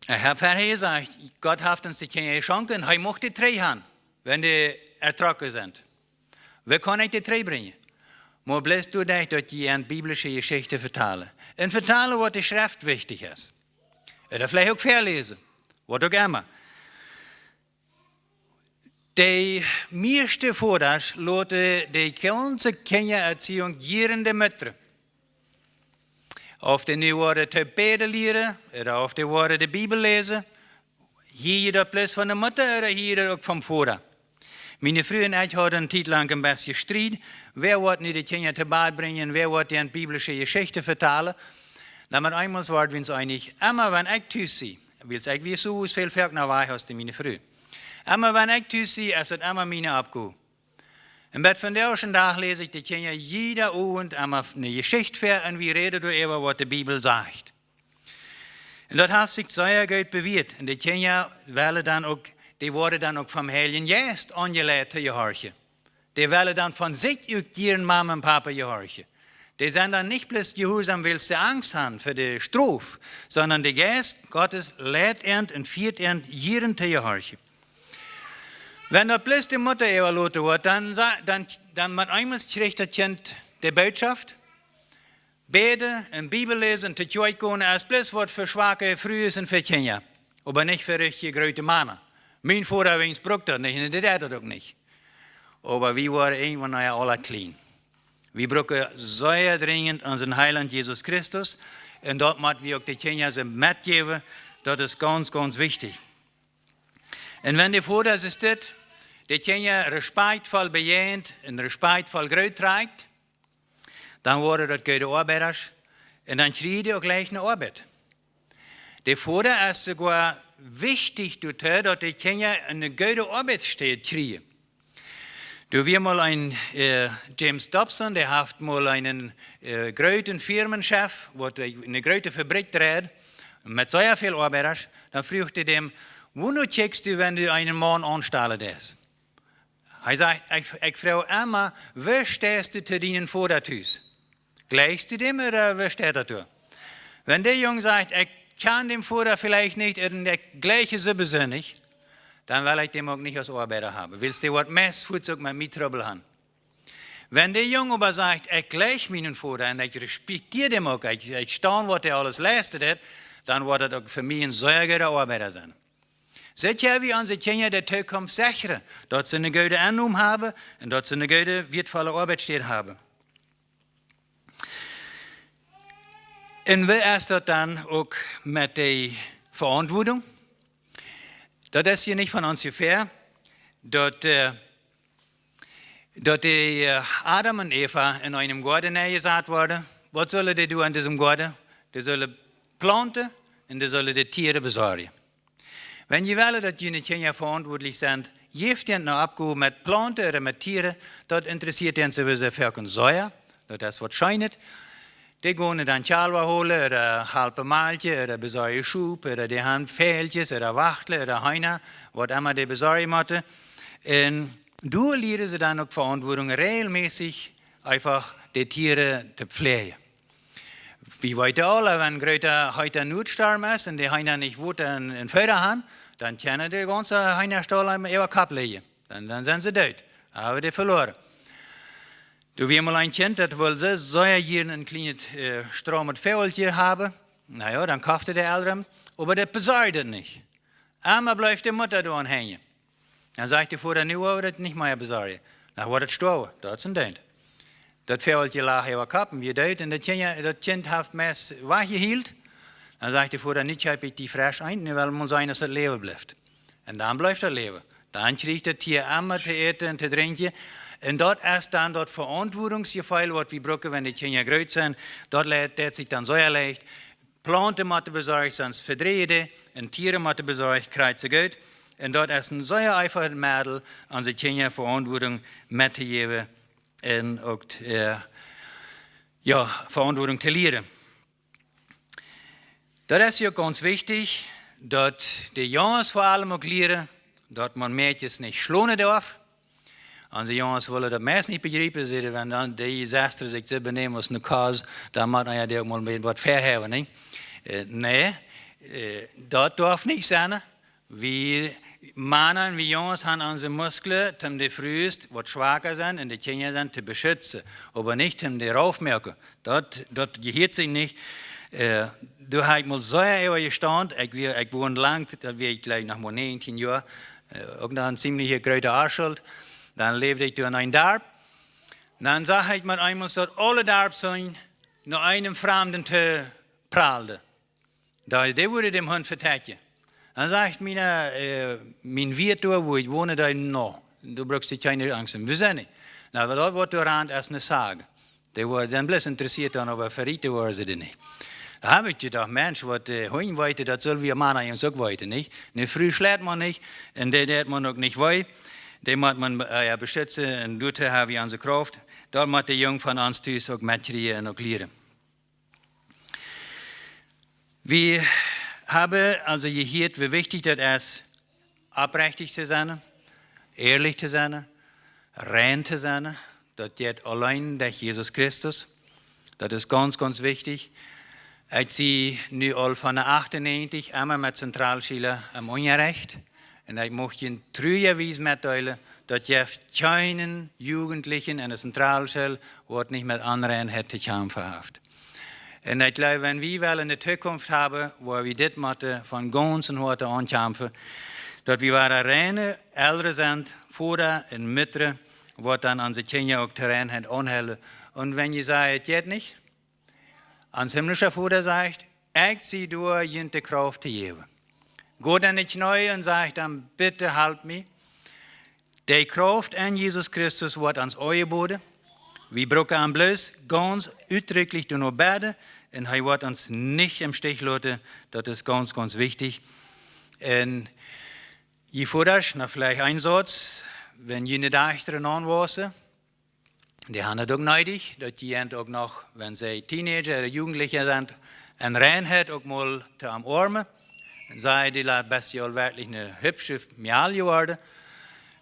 ekj hab verhäa jesajcht, Gott haft ons de Kjinja jeschonken, hee mucht dee trigj han, wan dee ertrocken sent. Wie kjennen dee trigj brinjen. Mau bloos doaderch, daut jie an biblische Jeschichten vetalen. Un vetalen, waut de Schreft wichtich es. Ooda veleicht uk väaläsen, waut uk emma. De mieeschte Vodasch loten de gaunze Kjinjaerziehunk jieren de Mutta. Auf dee nu woaren to bäden lieren, ooda auf dee woaren de Bibel läsen, hia jie daut bloos von de Mutta ooda hia jie daut uk vom Voda? Miene Fru un ekj hauden eene Tiet lang een bät Striet, wäa woat nu de Kjinja to Bad brinjen, wäa woat dee biblische Jeschichten vetalen. Dan met eemol worden wie ons eenich, emma wan ekj tus sie, wiels ekj wia soo väl foaken wajch aus miene Fru. Emma wan ekj tus sie, es et emma miene Oppgow. Un bat vondoag dän Dach läs ekj de Kjinja jieda Owent emma eene Jeschicht väa un wie räden doaräwa, waut de Bibel sajcht. Un daut haft sikj sea goot bewäat. Un de Kjinja wellen dan uk, dee woaren dan uk vom Heiljen Jeist aunjeleit to jehorchen. Dee wellen dan von sikj ut jieren Mama un Papa jehorchen. Dee sent dan nich bloos jehuarsom, wiels see Angst han fa de Strof, sonda de Jeist Gottes leit an un fieet an jieren to jehorchen. Wan daut bloos de Mutta äwaloten woat, dan, sa- dan, dan met eemol kjricht daut Kjint de Bootschoft, bäden un Bibel läsen, to Kjoakj gonen, es bloos waut fa schwake Frues un fa Kjinja. Oba nich fa rechtje groote Mana. Mien Voda weens brukt daut nich un dee deed daut uk nich. Oba wie woaren irjentwan nohäa aula kjlien. Wie brucken sea drinjent onsen Heilaunt Jesus Christus. Un daut mott wie uk de Kjinja soo metjäwen. Daut es gaunz, gaunz wichtich. Un wan de Voda sikj dit, de Kjinja respakjtvoll bejäajent un respakjtvoll groot trakjt, dan woaren daut goode Oabeidasch un dan kjrieen dee uk jlikj eene Oabeit. De Voda es soogoa wichtich doatoo, daut de Kjinja eene goode Oabeitsstäd kjrieen. Doa wia mol een, äh, James Dobson, dee haft mol eenen, äh, grooten Firmenchef, waut eene groote Fabrikj dreid, met sea väl Oabeidasch. Dan fruach hee däm: "Wua no kjikjst du, wan du eenen Maun aunstalen deist?" Hee sajcht: "Ekj, ekj froag emma, woo steist du to dienen Voda tus? Jleichst du däm ooda woo steit daut doa?" Wan de Jung sajcht: "Ekj kjan däm Voda veleicht nich un ekj jleich am sowieso nich", dan well ekj däm uk nich aus Oabeida haben. Wiels dee woat meist fuaz uk met mie Trubbel han. Wan de Jung oba sajcht: "Ekj jleich mienen Voda un ekj respektia däm uk, ekj, ekj staun, waut hee aules leisten deit", dan woat daut uk fa mie een sea gooda Oabeida sennen. Soo kjenn wie onse Kjinja de Tookunft sechre, daut see eene goode Ennom haben un daut see eene goode, wieetvolle Oabeitsstäd haben. Un woo es daut dan uk met de Veauntwuatunk? Daut es hia nich von ons jefäa, daut, äh, daut de, äh, Adam un Eva en eenen Goaden nenjesat worden. Waut sullen dee doonen en disen Goaden? Dee sullen plaunten un dee sullen de Tieren besorjen. Wan jie wellen, daut june Kjinja veauntwuatlich sent, jäft an eene Oppgow met Plaunten ooda met Tieren, daut interessieet an sowieso foaken sea, daut es waut Scheenet. Dee gonen dan Kjalwa holen, ooda halpen malkjen, ooda besorjen Schop, ooda dee han Veeljkjes, ooda Wachteln, ooda Heena, waut emma dee besorjen motten. Un doa lieren see dan uk Veauntwuatunk, reajelmässich eefach de Tieren to pfläajen. Wie weeten aule, wan een grooten heeten Notstorm es un de Heena nich Wota un, un Foda han, dan kjennen de gaunze Heenastaulen äwa Kopp lijen. Dan, dan sent see doot. Dan haben wie dee veloaren. Doa wia mol een Kjint, daut wull soo sea jiern een kjlienet, äh, straumet Fäajelkje haben. Na jo, dan koft de Elren, oba daut besorjd daut nich. Emma bleef de Mutta doa aun henjen. Dan sajcht de Voda: "Nu woa wie daut nich mea besorjen. Dan woat daut stoawen, daut es een Deent." Daut Fäajelkje lach äwa Kopp un wia doot un daut Kjint, daut Kjint haft meist wajchjehielt. Dan sajcht de Voda: "Nu kjeep ekj die fresch eent, nu well wie mol seenen aus daut läwen blift." Un dan blift daut läwen. Dan kjricht daut Tia emma to äten un to drinkjen. Un daut es dan daut Veauntwuatunksjefeel, waut wie brucken, wan de Kjinja groot sent. Daut leit, deit sikj dan sea leicht. Plaunten motten besorcht, sonst vedrieejen dee, un Tieren motten besorcht, kjrieen see goot. Un daut es een sea eefachet Medel, onse Kjinja Veauntwuatunk mettojäwen un uk, äh, jo, Veauntwuatunk to lieren. Daut es uk gaunz wichtich, daut de Junges ver aulem uk lieren, daut maun Mäakjes nich schlonen darf. Onse Junges wellen daut meist nich bejriepen, säden, wan dan de Sestren sikj soo benämen aus eene Kos, dan mott eena jo dee uk mol een bät waut vehäwen, nä? Äh, nä, äh, daut darf nich sennen. Wie Mana un wie Junges han onse Muskjlen, om de Frues, waut schwaka sent, un de Kjinja sent, to beschitzen, oba nich om dee rauf moaken. Daut, daut jehieet sikj nich. Äh, doa hab ekj mol sea äwa jestaunt. Ekj wia, ekj wond lang, daut wia ekj jlikj noch mau näajentieen Joa, äh, uk noch een ziemlich groote Oaschult. Dan läwd ekj doa en een Darp. Dan sach ekj met eemol, daut aule Darpsjinja no eenen Framden too pralden. Daut, dee wudden däm Hunt vetäakjen. Dan sajcht mien, äh, mien Wieet doa, wua ekj wonen deed: "No, du brukst die kjeene Angst haben. Wie sent nich." Na, daut, waut doa rant, es eene Sage. Dee wudden dan bloos interessieet dan, oba vejäten wudden see dee nich. Doa hab ekj jedocht: "Mensch, waut, äh, Hunj weeten, daut sell wie Mana ons uk weeten, nich? Eene Fru schleit maun nich, un dee deit maun uk nich wee. Dee mott maun, äh, jo, beschitzen, un doatoo hab wie onse Krauft." Daut mott de Jung von ons tus uk metkjrieen un uk lieren. Wie haben aulsoo jehieet, woo wichtich daut es, oprechtich to sennen, ierlich to sennen, rein to sennen. Daut jeit auleen derch Jesus Christus. Daut es gaunz, gaunz wichtich. Ekj sie nu aul von de achtundneajentich emma met Zentralschola em Unjarecht. Un ekj mucht junt truawies metdeelen, daut jeft kjeenen Jugendlichen enne Zentralschool, waut nich met Onreinheit to kjamfen haft. Un ekj jleew, wan wie wellen eene Zukunft haben, wua wie dit motten von gaunzem Hoaten aunkjamfen, daut wie woaren reine Elren sent, Voda un Mutta, waut dan onse Kjinja uk to Reinheit aunhoolen. Un wan jie sajen, et jeit nich, ons himmlischa Voda sajcht: "Ekj sie doa, junt de Krauft to jäwen." Got en de Kjnees un sajcht dan: "Bitte halpt mie." De Krauft en Jesus Christus woat ons aunjeboden. Wie brucken am bloos gaunz utdrikjlich doano bäden un hee woat ons nich em Stich loten. Daut es gaunz, gaunz wichtich. Un jie Vodasch, na, veleicht een Sauz, wan june Dajchta aunwaussen, dee haben daut uk needich, daut jie an uk noch, wan see Teenager ooda Jugendliche sent, en Reinheit uk mol to omarmen. Un see, dee lat best aul werkjlich eene hübsche Mejal jeworden.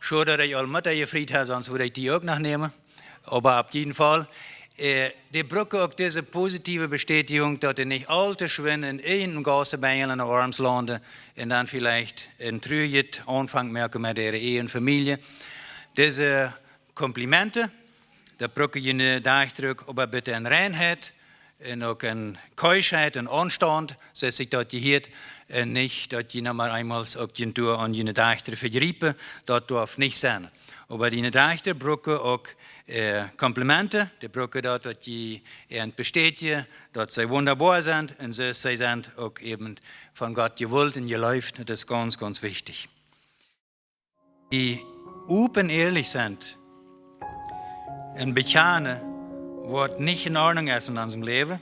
Schod, daut ekj aul Mutta jefriet hab, sonst wudd ekj die uk noch nämen. Oba opp jieden Faul, äh, dee brucken uk dise positiewe Bestätigung, daut dee nich aul to schwind en een Gausebenjel en de Oarms landen un dan veleicht een Truajet aunfangen moaken met äare ieejne Famielje. Dise Komplimenten, daut brucken june Dajchta uk, oba bitte en Reinheit un uk en Keuschheit un Aunstaunt, soo aus sikj daut jehieet, un nich daut jie noch mau eemol uk junt doa aun june Dajchta vejriepen, daut darf nich sennen. Oba june Dajchta brucken uk, äh, Komplimenten, dee brucken daut, daut jie an bestätjen, daut see wundaboa sent un see, see sent uk äwen von Gott jewult un jeleeft. Daut es gaunz, gaunz wichtich. Wie open ierlich sent un bekjanen, waut nich en Ordnunk es en onsem Läwen,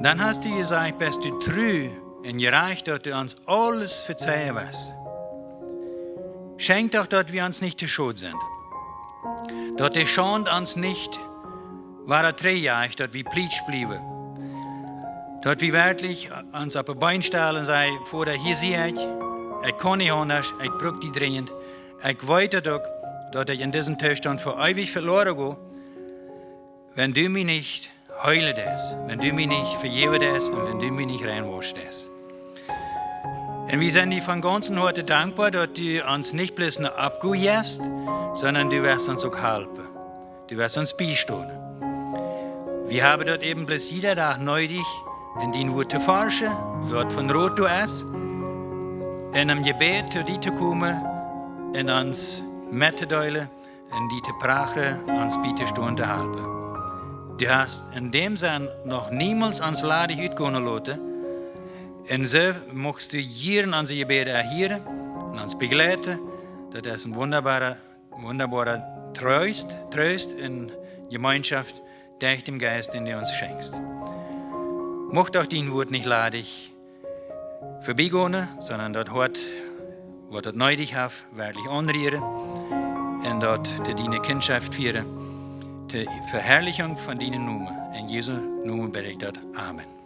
dan hast du jesajcht, best du tru un jerajcht, daut du ons aules vezeien woascht. Schenkj doch, daut wie ons nich to schod sent, daut de Schaund ons nich wada trigjjeit, daut wie plietsch bliewen. Daut wie werkjlich ons oppe Been stalen un sajen: "Voda, hia sie ekj, ekj kaun nich aundasch, ekj bruck die drinjent, ekj weet daut uk, daut ekj en disen Toostaunt fa eewich veloaren go, wan du mie nich heelen deist, wan du mie nich vejäwen deist un wan du mie nich reinwauschen deist. Un wie sent die von gaunzem Hoaten dankboa, daut du ons nich bloos ne Oppgow jefst, sonda du woascht ons uk halpen. Du woascht ons biestonen. Wie haben daut äwen bloos jieda Dach needich, en dien Wuat to forschen, waut von Rot doa es, en em Jebäd to die to komen, en ons mettodeelen, en die to prachen, ons bie to stonen, to halpen. Du hast en däm Senn noch niemols ons ladich utgonen loten, un soo muchst du hia en onse Jebäde erhieren un ons bejleiden. Daut es een wundaboara, wundaboara Troost, Troost un Jemeenschoft derch dän Jeist, dän du ons schenkjst. Mucht doch dien Wuat nich ladich vebiegonen, sonda daut Hoat, waut daut needich haft, werkjlich aunrieren un daut to diene Kjintschoft fieren, to Veharlichunk von dienen Nomen. En Jesu Nomen bäd ekj daut. Amen.